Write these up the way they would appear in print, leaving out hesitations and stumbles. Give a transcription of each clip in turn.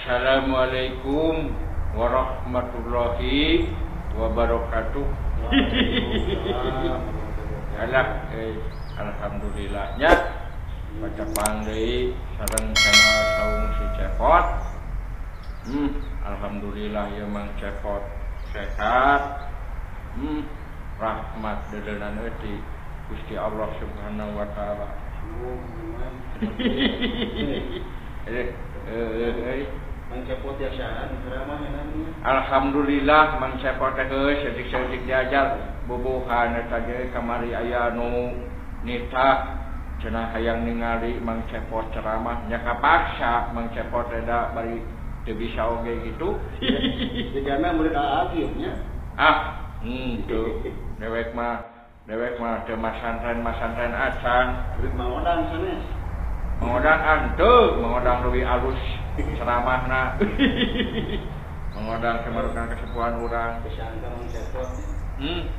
Assalamualaikum warahmatullahi wabarakatuh. Alah, alhamdulillahnya baca deui sareng channel Saung Si Cepot. Alhamdulillah ya Mang Cepot sehat. Rahmat dedeunan euy ti Gusti Allah Subhanahu wa taala. Mang Cepot biasaan ceramah namanya. Alhamdulillah Mang Cepot teh heuh saeutik-saeutik diajar bobohan eta ge kamari aya nu nitah cenah hayang ningali Mang Cepot ceramah nya kapaksa Mang Cepot teh da bari teu bisa oge gitu. Jigana murid Aa nya. Ah, henteu. Dewek mah teu masantren acan. Murid Mang Odang sanes. Mang Odang henteu, Mang Odang leuwih alus ceramahna. Mang Odang kemarukan kesepuhan urang. Bisa Mang Cepot.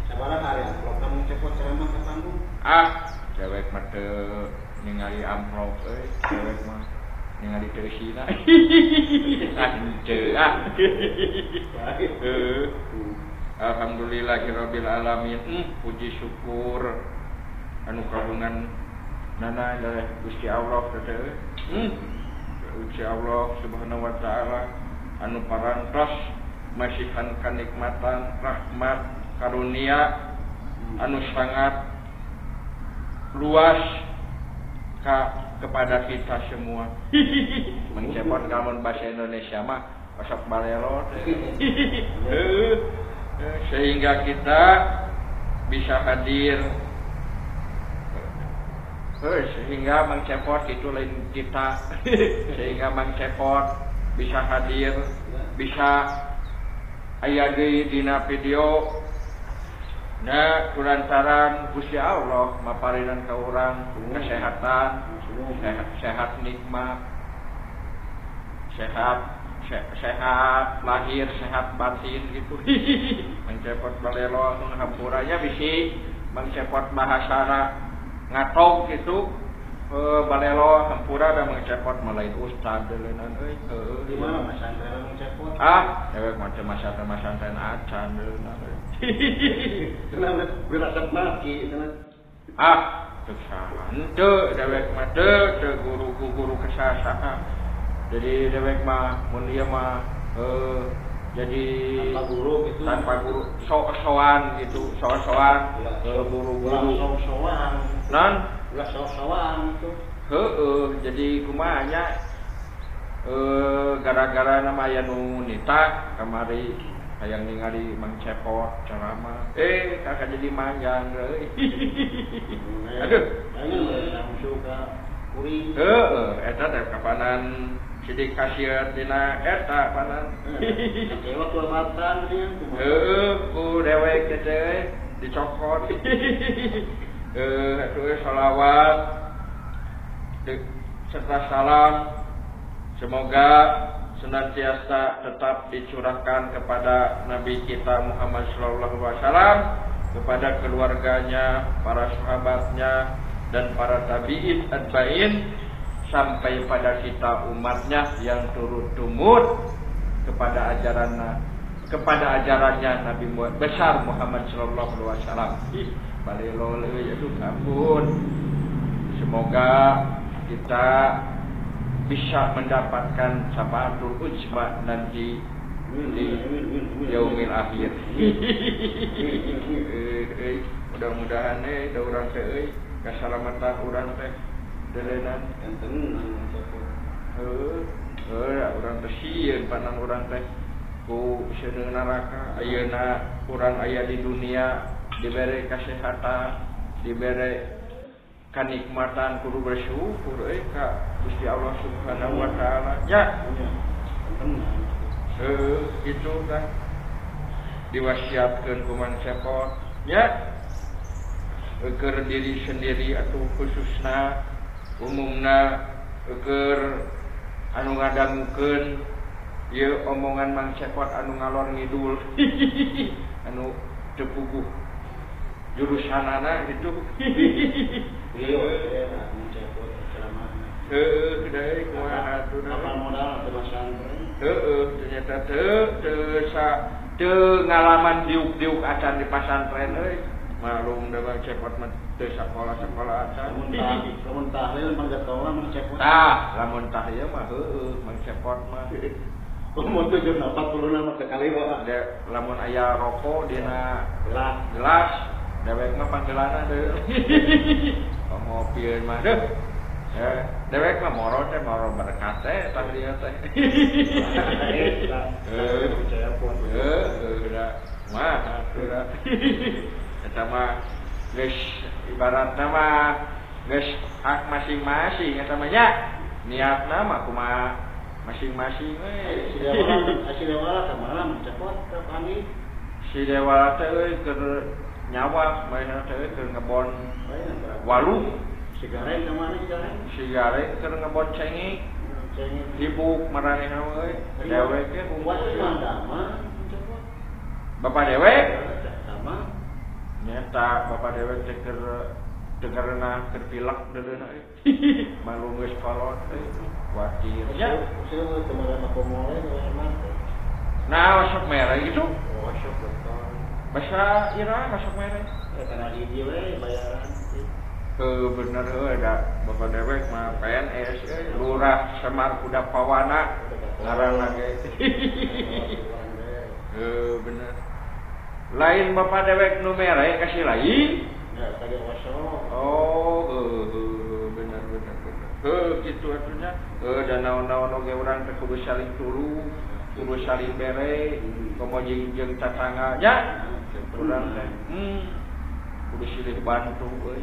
Sabaraha hari amplop Mang Cepot ceramah ka panggung? Ah, dewek mah teu ningali amplop euy, dewek mah ningali teu eusina. Ah, henteu ah. Alhamdulillahirabbil alamin. Puji syukur anu kagungan nana oleh Gusti Allah teh. Gusti Allah Subhanahu wa taala anu parantos masihan kanikmatan rahmat karunia anu sangat luas kepada kita semua. Mang Cepot lamun bahasa Indonesia mah osok balelo. Sehingga kita bisa hadir, sehingga Mang Cepot itu lain kita, sehingga Mang Cepot bisa hadir, bisa aya deui dina video. Nah, kulantaran Gusti Allah maparinan ka urang kesehatan, sehat nikmat, sehat lahir, sehat batin gitu. Mang Cepot balelo hampuranya bisi Mang Cepot bahasana ngatok gitu. Balelo hampura da Mang Cepot malain ustad deuleunana euy. Heueuh. Di mana masantren Mang Cepot? Ah, dewek mah teu masantren acan deuleunana euy. Cenah berasap maki cenah. Ah, teu saha henteu dewek mah teu guru-guru kesasaha. Jadi dewek mah mun ieu mah jadi tanpa guru gitu. Tanpa guru, sok-sokan gitu, sok-sokan guru-guru sok-sokan. Non ulah sok-sokan gitu. Heeh, jadi kumaha nya gara-gara nama aya nu nitah kamari hayang ningali Mang Cepot ceramah. Kakak jadi manjang euy. Aduh, langsung ka kuring. Heeh, eta teh kapanan sidik kasiat dina eta panan. Kecewa ku matan dia. Heeh, ku dewek teh dicokot. Atuh sholawat serta salam semoga senantiasa tetap dicurahkan kepada Nabi kita Muhammad sallallahu alaihi wasallam, kepada keluarganya, para sahabatnya, dan para tabi'in atba'in, sampai pada kita umatnya yang turut tumut kepada ajarannya Nabi besar Muhammad sallallahu alaihi wasallam. Balelo leuy aduh ampun. Semoga kita bisa mendapatkan syafaatul uzma nanti di yaumil akhir. Mudah-mudahan da urang teh euy kasalamatan urang teh deuleunana enten Mang Cepot. Heuh, urang teh sieun panang urang teh ku seuneu neraka. Ayeuna urang aya di dunia dibere kasehatan, dibere kanikmatan, kudu bersyukur euy ka Gusti Allah Subhanahu wa taala. Ya. Heuh, kitu tah. Diwasiatkeun ku Mang Cepot nya. Keur diri sendiri atau khususna umumna keur anu ngadangukeun ieu omongan Mang Cepot anu ngalor ngidul anu teu puguh jurusanana gitu. Iya, Mang Cepot ceramahna. Heueuh, deui kumaha atuh modal teu masantren. Heeh, ternyata teu teu ngalaman diuk-diuk acan di pasantren euy. Malum da Mang Cepot mah teu sakola-sakola acan. Lamun tahlil mah jatuhna Mang Cepot. Tah, lamun tahlil mah heueuh Mang Cepot mah. Umur 7 40 mah sekali wae. Lamun aya rokok dina gelas, dewek mah panggeulana deui. Ngopieun mah deuh. Dewek mah moro teh moro berkat teh tahlil teh. Heuh, da mah atuh. Eta mah geus ibaratna mah geus hak masing-masing eta mah nya. Niatna mah kumaha masing-masing we. Si Dewala ka mana Mang Cepot ka panggih? Si Dewala teh euy keur nyawa mainna teh keur ngebon waluh. Si Gareng ka mana si Gareng? Si Gareng keur ngebon cengek. Sibuk maranehna euy. Dewek ge mah damang Cepot. Bapak dewek? Damang. Nyata bapak dewek teh keur dengarna keur pilek deuleuhna euy. Malu geus kolot euy. Kuatir nya. Seueur teu mere mah emang. Nah, sok mere gitu. Oh, sok betul. Basa ira masuk mere. Eta hiji we bayaran. Heuh bener heuh da bapak dewek mah PNS euy, Lurah Semar Kuda Pawana ngaranna ge. Heuh bener. Lain bapak dewek nu mere kasih lain. Ya, tadi osok. Oh, heuh bener bener bener. Heuh kitu atuh nya. Heuh da naon-naon oge urang teh kudu saling tulung, kudu saling bere, komo jeung tatangga nya. Urang teh kudu silih bantu euy.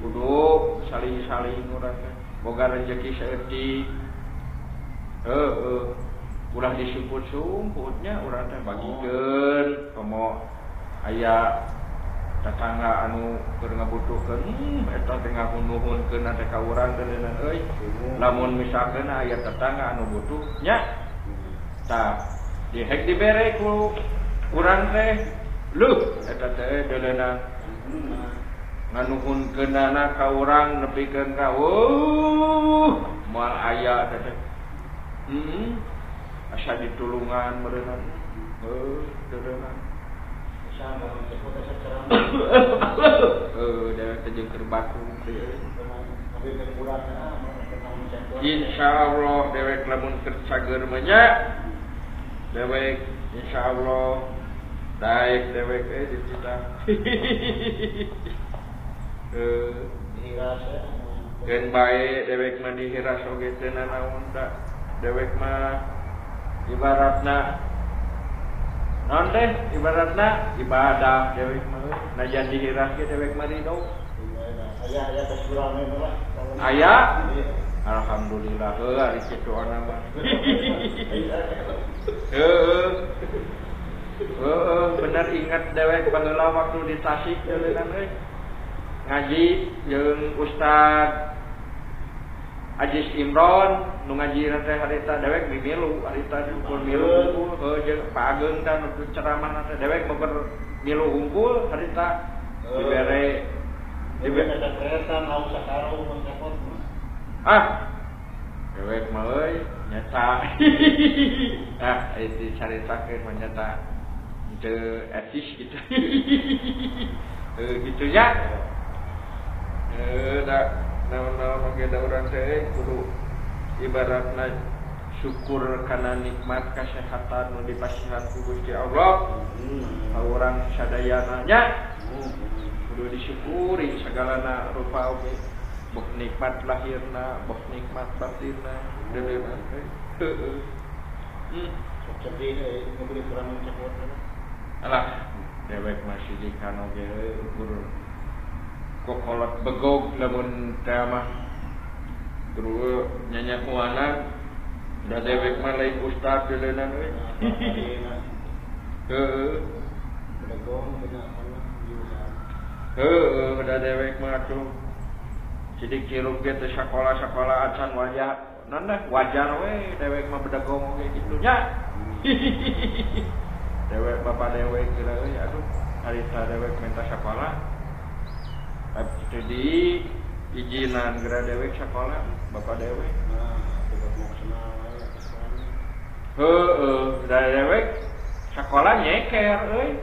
Kudu saling-saling urang teh. Boga rejeki saeutik. Heuh, ulah disumput-sumputnya urang teh bagikeun komo aya tetangga anu keur ngabutuhkeun eta teh ngahunuhunkeun teh ka urang deuleunan euy. Lamun misalkeun aya tetangga anu butuh nya tah dihek dibere ku urang teh leuh eta teh deuleunan nganuhunkeunana ka urang nepikeun ka moal aya teh asa ditulungan meureunnan heuh deuleunan dewek teh jeung keur baku teh. Insyaallah dewek lamun keur cager mah nya dewek insyaallah daek dewek dititah. Keun bae dewek mah dihiras oge teu nanaon da dewek mah ibaratna naon teh ibaratna ibadah dewek mah najan dihiras ge dewek mah ridho. Aya kesurame mah aya alhamdulillah heuh ari kitu ana mah. Heuh heuh bener ingat dewek baheula waktu di Tasik deuleunan euy ngaji jeung Ustad Ajis Imron nu ngaji teh harita dewek mimilu harita ukur milu hungkul heuh jeung Pak Ageng teh nu ceramah teh dewek boker milu hungkul harita dibere dibere kereta mau sakarung Mang Cepot. Ah dewek mah euy nyata. Ah itu caritakeun mah nyata teu etis gitu. Gitu nya. Da naon-naon oge da urang teh kudu ibaratna syukur kana nikmat kasehatan nu dipasihan ku Gusti Allah. Ka urang sadayana nya kudu disyukuri sagalana rupa oge. Boh nikmat lahirna, boh nikmat batinna, deuleunan teh. Heueuh. Sok sedih euy kurang Mang Cepot. Alah, dewek masih dikan oge ukur kokolot begog lamun teh mah terus nyanyakuanan da dewek mah lain ustad deuleunan euy. Heueuh. Bedegong bener Heueuh da dewek mah atuh sidik cirup ge teh sakola-sakola acan wajah naon dah wajar we dewek mah bedegong oge kitu nya. Dewek bapak dewek geura euy atuh harita dewek minta sakola itu di izinan geura dewek sakola bapak dewek. Nah, tidak mau senang. Heueuh, da dewek sakola nyeker euy.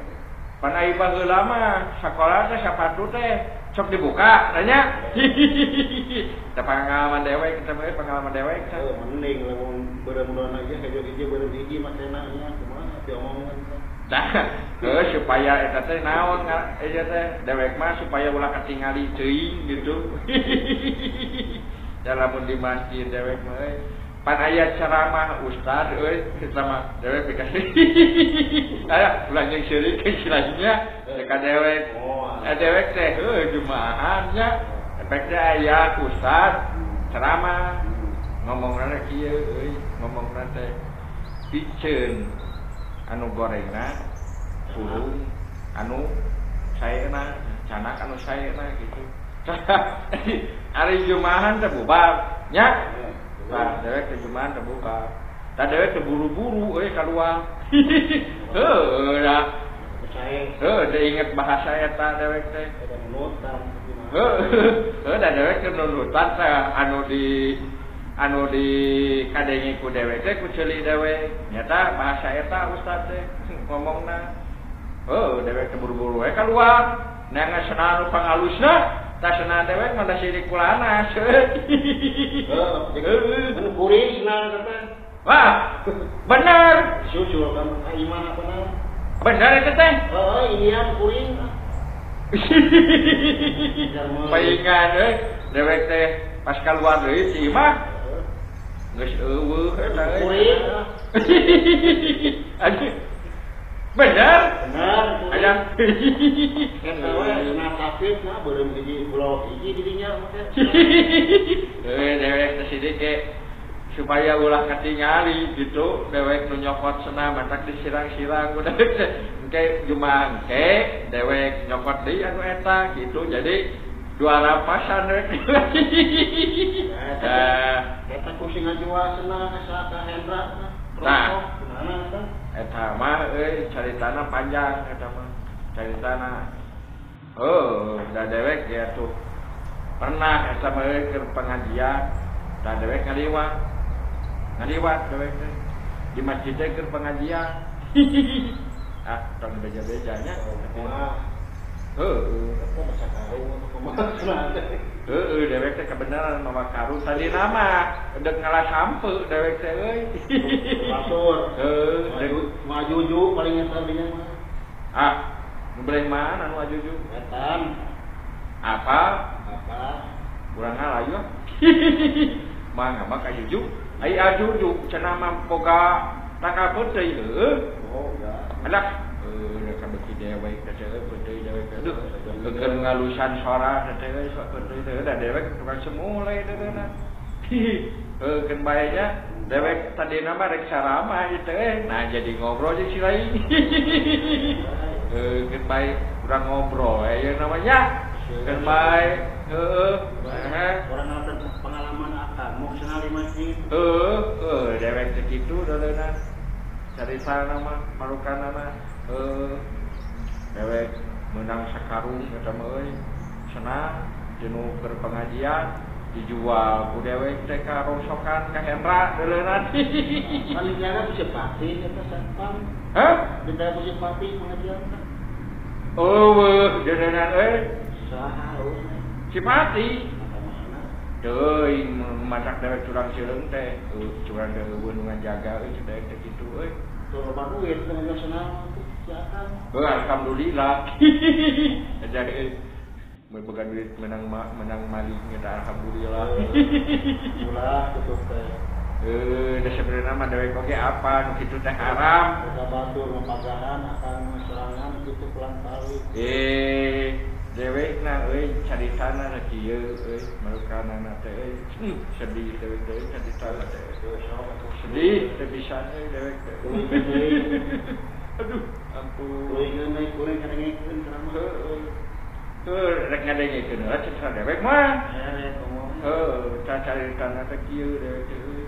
Pan ai baheula mah sakola teh sapatu teh sok dibuka tanya. Teh pengalaman dewek teh pengalaman dewek teh. Heuh, mending lamun beureum aja hejo hiji beureum hiji makena nya kumaha diomongan teh. Tah, heuh supaya eta teh naon ieu teh dewek mah supaya ulah katingali teuing gitu. Da lamun di masjid dewek mah euy pan aya ceramah ustad euy sama dewek dikasih. Aya ulah jeung seurik si lainnya ka dewek. Dewek teh heuh jumaahan nya efek teh aya ustad ceramah ngomongna kieu euy ngomongna teh piceun anu gorengna burung anu saena canak anu saena gitu. Ari jumaahan teh bubar nya. Nah, dewek teh jumahan teh bubar. Tah dewek teh buru-buru euy kaluar. Heuh da. Heuh teh inget bahasa eta dewek teh. Heuh da dewek teh nunutan teh anu di kadenge ku dewek teh ku ceuli dewek. Nyata bahasa eta ustad teh ngomongna. Heuh dewek teh buru-buru we kaluar. Neangan cenah anu pangalusna. Tasna dewek mah sirik kulanas. Heuh, anu kuring cenah teh. Wah, bener. Susul ka imah bener. Bener eta teh? Heeh, inian kuring. Paingan euy, dewek teh pas kaluar deui si imah. Geus eueuh eta euy. Kuring. Anjing. Bener? Bener. Aya. Eta we cenah sakit mah beureum hiji blok hiji didinya mah teh. Heuh dewek teh sidik ge supaya ulah katingali gitu dewek nu nyokot cenah matak disirang-sirang ku dewek teh. Engke jumaah engke dewek nyokot deui anu eta gitu. Jadi dua rapasan dewek. Tah eta ku sing ngajual cenah ka Hendra. Nah, eta mah euy caritana panjang eta mah. Caritana. Oh, da dewek ya tuh. Pernah eta mah euy keur pengajian, da dewek ngaliwat. Ngaliwat dewek teh. Di masjid teh keur pengajian. Ah, tong beja-bejanya. Heuh, eta baca karung atau kumaha cenah teh. Heueuh, dewek teh kebenaran mawa karung tadi nama dek ngalah sampe dewek teh euy. Batur. Heueuh, majuju paling eta dinya mah. Ah, nu beleng mana nu ajuju? Etan. Apa? Apa? Urang ngalayu ah. Mangga mah ka juju. Ai ajuju cenah mah boga tangkal peuteuy heueuh. Oh, enggak. Alah, heueuh ka beuki dewek teh euy peuteuy dewek teh. Aduh, keur ngalusan sora teh euy sok peuteuy teh da dewek tukang semulai teh teh. Heuh keun bae nya dewek tadina mah rek saramah ieu teh. Nah jadi ngobrol jeung si lain. Heuh keun bae urang ngobrol we ieu namanya. Keun bae heueuh. Urang ngalaman pengalaman akang mau cenah di masjid. Heueuh dewek teh kitu deuleuna. Caritana mah marukanana heueuh dewek menang sakarung eta mah euy cenah tinu keur pengajian dijual ku dewek teh ka rongsokan ka Hendra deuleuna. Kan dijaga ku si Pati eta satpam. Hah? Dijaga ku si Pati pengajian teh. Eueuh deuleuna euy. Saha eueuh? Si Pati. Teuing matak dewek curang sireung teh, curang teh eueuh nu ngajaga euy dewek teh kitu euy. Teu loba duit teh nasional tuh si Akang. Heuh alhamdulillah. Jadi mun boga duit menang maling eta alhamdulillah. Ulah kitu teh. Da sebenarnya mah dewek oge apa nu kitu teh haram. Boga batur mapagahan akang serangan kitu pulang kali. Dewekna euy caritana kieu euy marukanana teh euy sedih dewek teh caritana teh sedih teh bisa euy dewek teh. Aduh ampun. Kuring kuring ngadengekeun ceramah. Heuh rek ngadengekeun heula cenah dewek mah. Heuh caritana teh kieu dewek teh euy.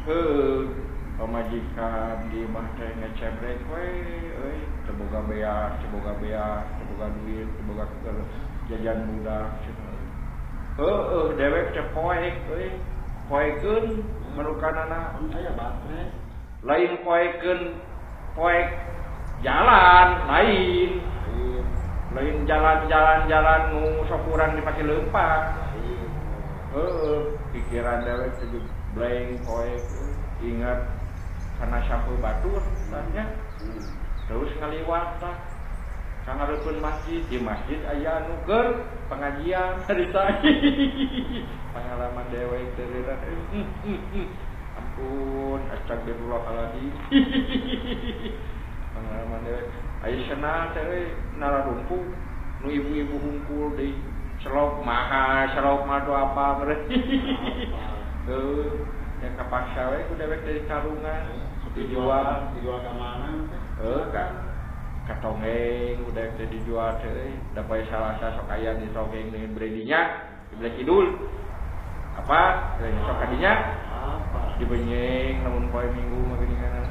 Heuh pamajikan di imah teh ngecebrek we euy teu boga beak, teu boga beak, teu boga duit, teu boga jajan budak cenah. Heueuh dewek teh poek euy. Poekeun marukanana aya baterai. Lain poekeun poek jalan lain. Lain jalan-jalan jalan nu sok urang dipake leumpang. Heeh, pikiran dewek teh blank poek ingat karena sampeu batur tah. Terus ngaliwat tah ka hareupeun masjid, di masjid aya anu keur pengajian harita. Pengalaman dewek teh ampun, astagfirullahaladzim. Pengalaman dewek aya cenah teh euy nararumpu nu ibu-ibu hungkul deui selop maha selop mah tuh apa meureun. Heuh, ya kapaksa we ku dewek dari karungan dijual. Dijual ka mana teh? Heuh, ka ka tongeng udah teh dijual teh euy. Da poe Salasa sok aya di tongeng dengan bredinya di belah kidul. Apa? Sok kadinya Apa? Dibenyeng lamun poe Minggu mah geuningan.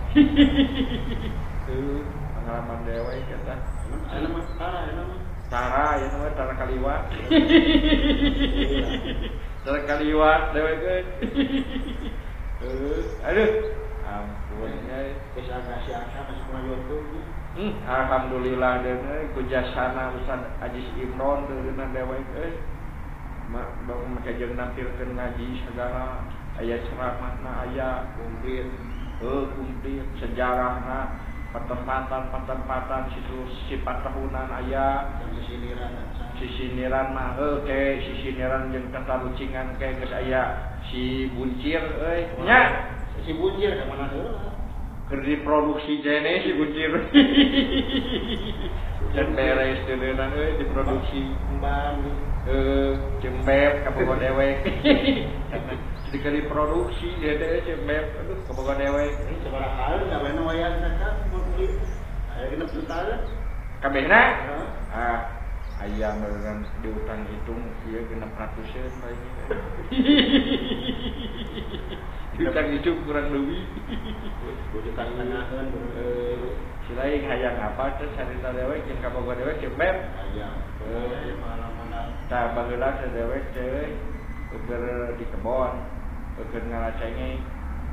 Heuh, pengalaman dewek eta. Emang aya mah tara aya mah. Tara ya namanya tara kaliwat. Tara kaliwat dewek euy. Heuh, aduh. Ampun nya. Geus agak si Asa masuk na YouTube. Alhamdulillah deui ku jasana Ustaz Ajis Imron deuna dewek euy. Ma make jeung nampilkeun ngaji segala aya ceramahna aya Komplit. Heuh, komplit sejarahna patempatan-patempatan situ sifat tahunan aya Dan sisiniran acan. Sisiniran mah heuh ke sisiniran jeung tatarucingan ke geus aya si buncir euy nya. Si buncir ka mana heula? Keur diproduksi jene si buncir dan beres deuleunan euy diproduksi. Kembang. Heuh, cembeb kabogo dewek jadi keur diproduksi jene cembeb aduh kabogo dewek. Ini sabaraha kali kabehna wayah ka beli. Aya 6 juta lah. Kabehna Heeh. ah aya meureun diutang hitung ieu 600-eun bae diutang hitung kurang leuwih. 2 juta setengaheun. Si lain hayang apa teh carita dewek jeung kabogo dewek cembeb. Aya. Heuh. Pengalaman. Tah baheula teh dewek teh keur di kebon, keur ngalacenge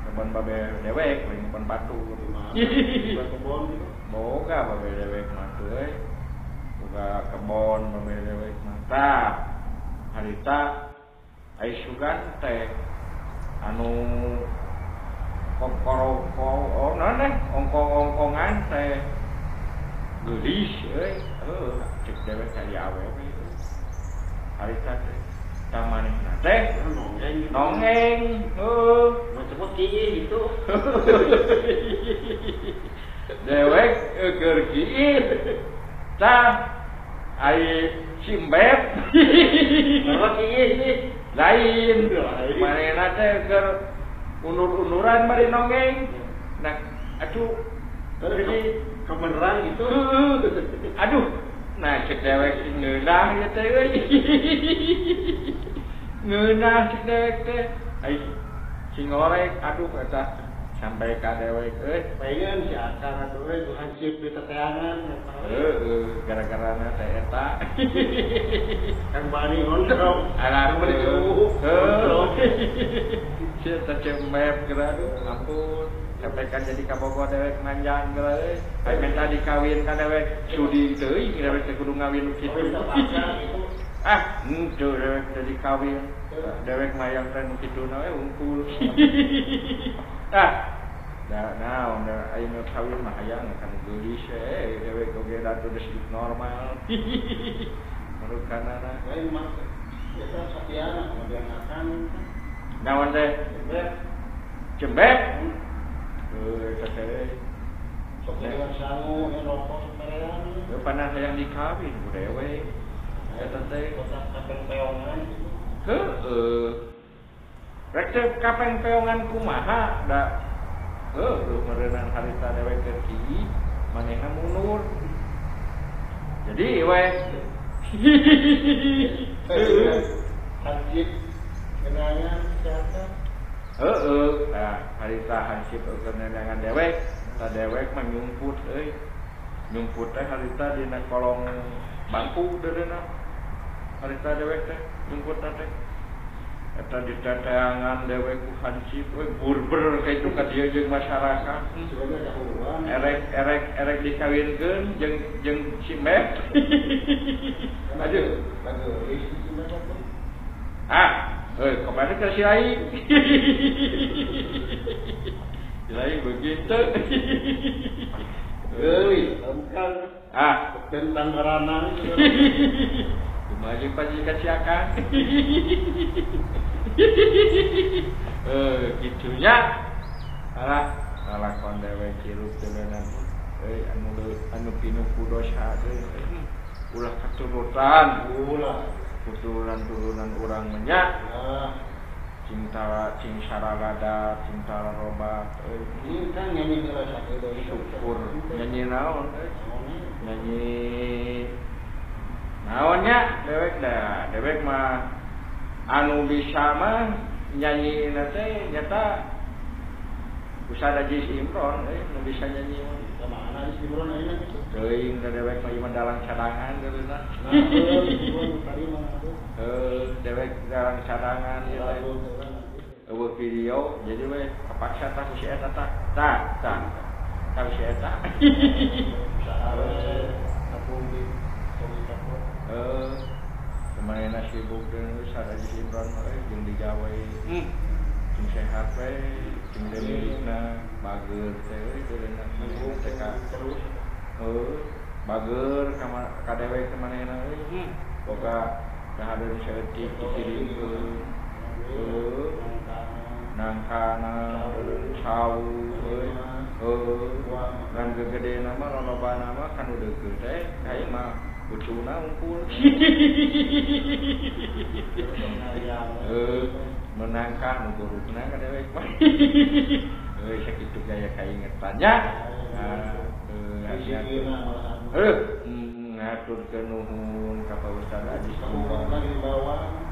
kebon babe dewek, lain kebon batur. Di mana? Di kebon gitu. Boga babe dewek mah teh euy. Boga kebon babe dewek mah. Tah harita ai sugan teh anu kokoroko oh naon teh ongkong-ongkongan teh geulis euy. Heuh, cek dewek ka awewe. Harita teh tah manehna teh Nonggeng gitu. Nongeng, heuh. Mau cepet kieu gitu. Dewek keur kieu. Tah ai simbeb Bawa kieu sih. Lain. Lain. Manehna teh keur unur-unuran bari nongeng. Nah, aduh Jadi kebeneran gitu. Aduh, nah cek dewek sing ngeunah ieu teh euy. Ngeunah cek dewek teh. Ai sing ngorek aduh eta sampai ka dewek euy. Pengen si Akang atuh euy ku hansip di teteangan. Heeh, gara-garana teh eta. Kang Bani gondrong. Alah, Kang Bani jauh. Heuh. Si eta cembeb geura aduh, ampun. Sampai kan jadi kabogoh dewek manjang geura euy. Ai minta dikawin ka dewek sudi teuing dewek teh kudu ngawin nu kitu. Gitu. Ah, henteu dewek teh dikawin. Dewek mayang teh nu kituna we hungkul. Ah, da naon da aya nu kawin mah hayang kan geulis we dewek oge da teu geus normal. Merukanana. Lain mah eta Sofiana kemudian akan Naon teh? Cembeb. Cembeb. Heuh, eta teh. Sok dengan sangu, ya rokok sok merean. Heuh, panah hayang dikawin ku dewek. Eta teh. Kotak kapeng peongan gitu. Heueuh. Rek teh kapeng peongan kumaha da heueuh meureunan harita dewek keur kieu manehna mundur. Jadi we Heueuh. Hansip kenangan siapa? Heeh, nah harita hansip keur neangan dewek, tah dewek mah nyumput euy. Nyumput teh harita dina kolong bangku deureuna. Harita dewek teh nyumputna teh. Eta diteteangan dewek ku hansip we burber ka itu ka dieu jeung masyarakat. Erek erek erek dikawinkeun jeung jeung si Mep. Aduh. Ah, heuh kemarin ke si Aing. Si Aing begitu. Euy, bukan. Ah, tentang berenang. Kumaha jeung pajikan si Akang. Gitunya. Alah, lalakon dewek hirup deuleuna. Euy, anu pinuh ku dosa deui. Ulah katurutan, ulah turunan-turunan urang mah nya. Cinta cing saralada, cinta robat euy. Ini kan nyanyi heula sakedeung syukur. Nyanyi naon euy? Nyanyi naonnya dewek dah, dewek mah anu bisa mah nyanyi teh nyata Ustaz Aziz Imron euy nu bisa nyanyi mah. Kumaha Aziz Imron ayeuna kitu? Teuing da dewek mah ieu mah dalang cadangan geuleuhna. Nah, tadi mah heuh dewek dalang cadangan ieu teh. Eueuh video jadi we kapaksa tah si eta tah. Tah, tah. Tah si eta. Usaha we tapung di Polikarpo. Heuh. Kumaha sibuk deui Ustaz Aziz Imron mah euy jeung digawe. Cing sehat we, cing milikna bager teh euy deuleuna teh ka terus. Heuh, bager ka dewek teh manehna euy. Boga dahareun saeutik dikirimkeun. Heuh. Nangkana cau euy. Heuh, ngan gegedena mah lolobana mah kanu deukeut teh ka ieu mah ucuna unggul. Heuh, menangkan nu burukna ka dewek mah. Euy sakitu gaya kaingetan nya. Heuh, ngaturkeun nuhun ka Pak Ustaz Aziz.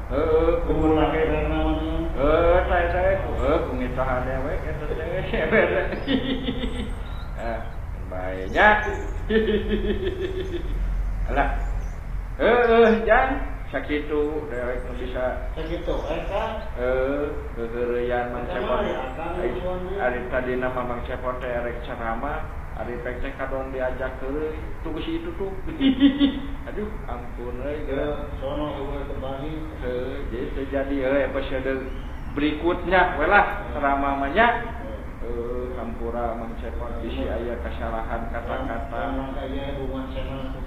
Heuh, kumaha heuh, teh teh heuh ku ngitahan dewek eta teh. Ah, bae nya. Alah. Heuh, jang sakitu dewek nu bisa sakitu eta. Heuh, geureuyan Mang Cepot. Ari tadina mah Mang Cepot teh erek ceramah, ari pek teh kadon diajak heureuy, tunggu si itu tuh. Aduh, ampun euy geura. Sono eueuh terbagi. Heuh, jadi terjadi euy episode berikutnya we lah ceramah mah nya. Hampura Mang Cepot bisi aya kesalahan kata-kata.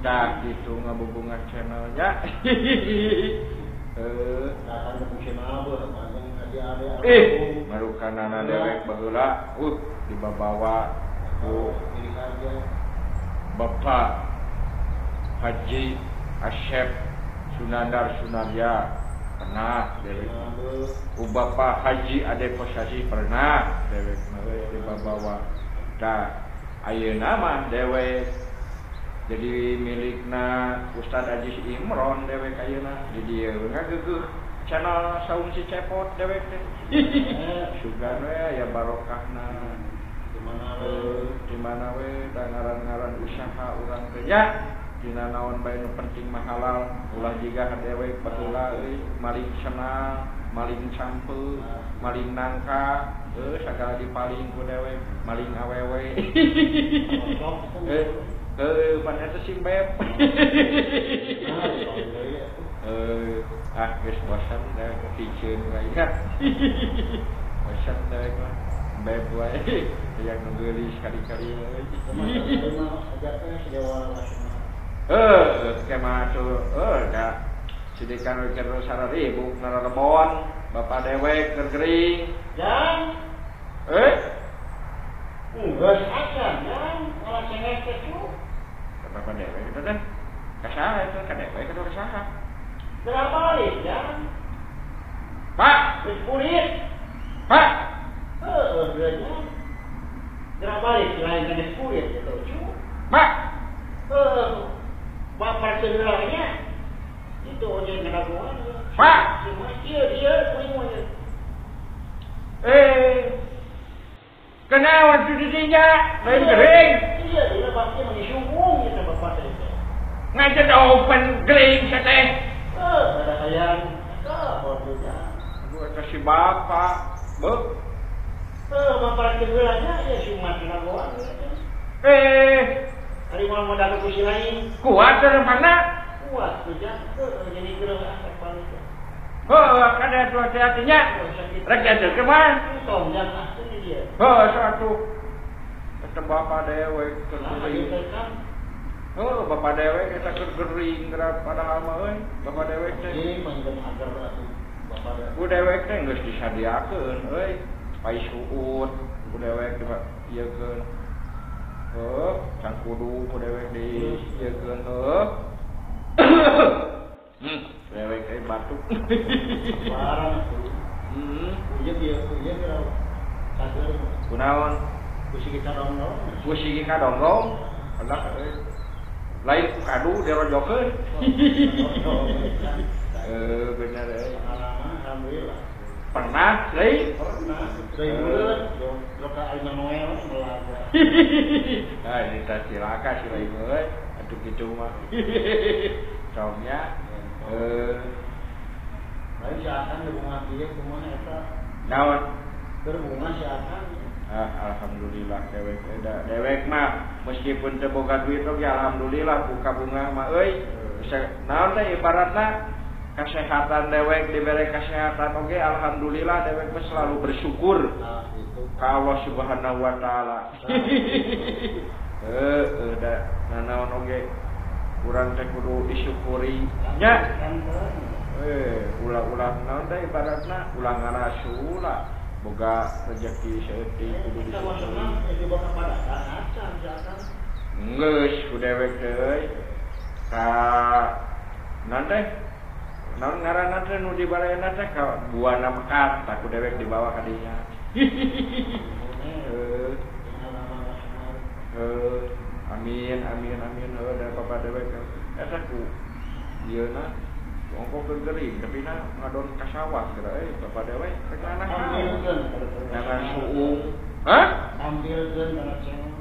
Tah gitu ngabubungan channelnya. Marukanana dewek baheula dibabawa ku Bapak Haji Asep Sunandar Sunarya pernah dewek, ku Bapak Haji Ade Kosasi pernah dewek mah dibabawa. Tah ayeuna mah dewek jadi milikna Ustaz Aziz Imron dewek ayeuna di dieu ngageuguh channel Saung Si Cepot dewek teh. Sugan we aya barokahna. Di mana we da ngaran-ngaran usaha urang teh nya. Dina naon bae nu penting mah halal, ulah jiga dewek baheula euy maling cenal, maling sampeu, maling nangka, sagala dipaling ku dewek, maling awewe. Heuh, pan eta sing beb. Ah geus bosan dewek piceun wae nya. Bosan dewek mah beb wae yang nu geulis kali-kali wae. Kemah tuh, da sidikan we keur sararibu nararebon, bapak dewek keur gering. Jang. Geus acan, jang. Ulah cengek teh cu. Bapak dewek itu teh. Ka saha itu ka dewek itu ka saha? Geura balik, jang. Pak, geus kulit. Pak. Heuh, geus. Geura balik lain geus kulit gitu, cu. Pak. Heuh. Bapak sebenarnya itu ojek ngadaguan. Pak, iya iya kuring mah. Kenawan tu didinya, lain gering. Iya, dia pasti mengisunggung gitu bapak teh. Ngajar open gering sateh. Ada hayang. Bodohnya. Aduh, si bapak. Beuh. Heuh bapak heula nya ya si umat dina goa. Ari moal modal ku si lain. Kuat teh rempangna? Kuat tuh jang. Heuh jadi geureuh rek balik. Heuh kada atuh hati-hatinya. Rek dianterkeun mah. Tong jang ah teh dia. Heuh satu. Eta bapak dewek keur gering. Heuh bapak dewek eta keur gering geura padahal mah euy. Bapak dewek teh. Ieu mah agar atuh bapak dewek. Ku dewek teh geus disadiakeun euy. Pai suut ku dewek diieukeun. Heuh, cangkudu ku dewek diieukeun heuh. Dewek teh batuk. Barang atuh. Ieu ieu ieu cager. Kunaon? Ku sigi kadonggong. Ku sigi kadonggong. Alah euy. Lain ku kadu dirojokeun. Bener euy. Pengalaman alhamdulillah. Pernah deui? Pernah. Deui buleut jok ka Immanuel melaga. Ah ini teh cilaka si lain euy. Atuh kitu mah. Comnya lain si Akang di bunga ieu kumaha eta? Naon? Keur bunga si Akang. Ah, alhamdulillah dewek da dewek mah meskipun teu boga duit oge alhamdulillah buka bunga mah euy. Bisa naon teh ibaratna kesehatan dewek dibere kesehatan oge alhamdulillah dewek mah selalu bersyukur. Nah, itu. Ka Allah Subhanahu wa taala. Heuh da nanaon oge urang teh kudu disyukuri nya. Ulah-ulah naon teh ibaratna ulah ngarasula boga rezeki saeutik kudu disyukuri. Geus ku dewek teh euy. Ka naon teh? Naon ngaranna teh nu dibarena teh ka Buana Mekar tah ku dewek dibawa ka dinya. Amin amin amin heuh da bapak dewek eta ku ieu na ongko keur gering tapi na ngadon ka sawah geura euy bapak dewek rek nganah nganah suung. Hah? Ambilkeun kana channel.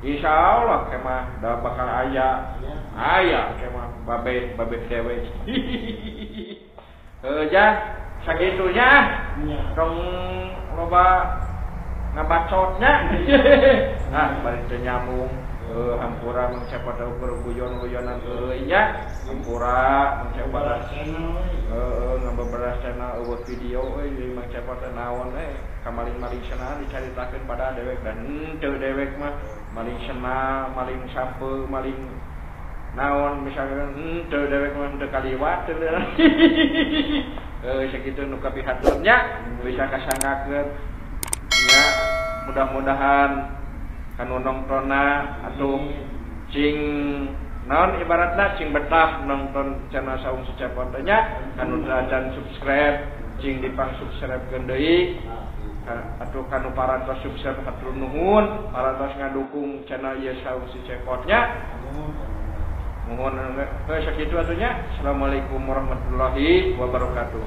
Insyaallah kemah da bakal aya. Aya kemah babe babe dewek. Heuh jang sagitunya. Tong loba ngabacotnya. Nah bari teu nyambung. Hampura Mang Cepot ukur guyon-guyonan euy nya. Hampura Mang Cepot heuh ngabeberas channel eueuh video euy deui Mang Cepot teh naon ka maling-maling cenah dicaritakeun pada dewek dan henteu dewek mah maling cenah, maling sampeu, maling naon misalkan henteu dewek mah henteu kaliwat teu. Heuh sakitu nu kapihatur nya bisa kasanggakeun nya mudah-mudahan kanu nongtonna atuh cing naon ibaratna cing betah nonton channel Saung Si Cepot teh nya kanu acan subscribe cing dipang subscribe-keun deui atuh kanu parantos subscribe hatur nuhun parantos ngadukung channel ieu Saung Si Cepot nya nuhun sakitu atuh nya. Assalamualaikum warahmatullahi wabarakatuh.